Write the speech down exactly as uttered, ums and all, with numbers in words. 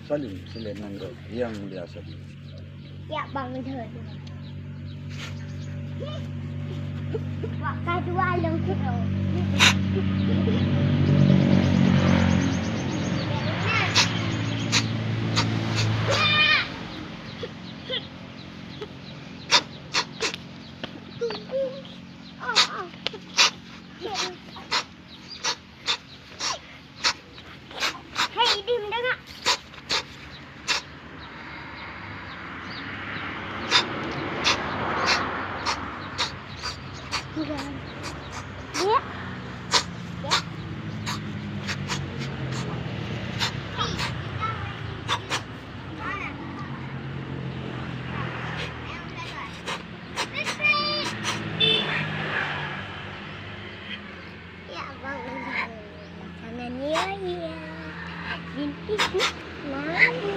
Salim, Salim Nanggroe yang mulia Salim. Ya, Bang Dodot. Wak kadua lôn keudroe. Hai, idéh meudangan. Bukan. Dia. Dia. Ya, Bang. Makanan ya, ya. Bintik. Nah.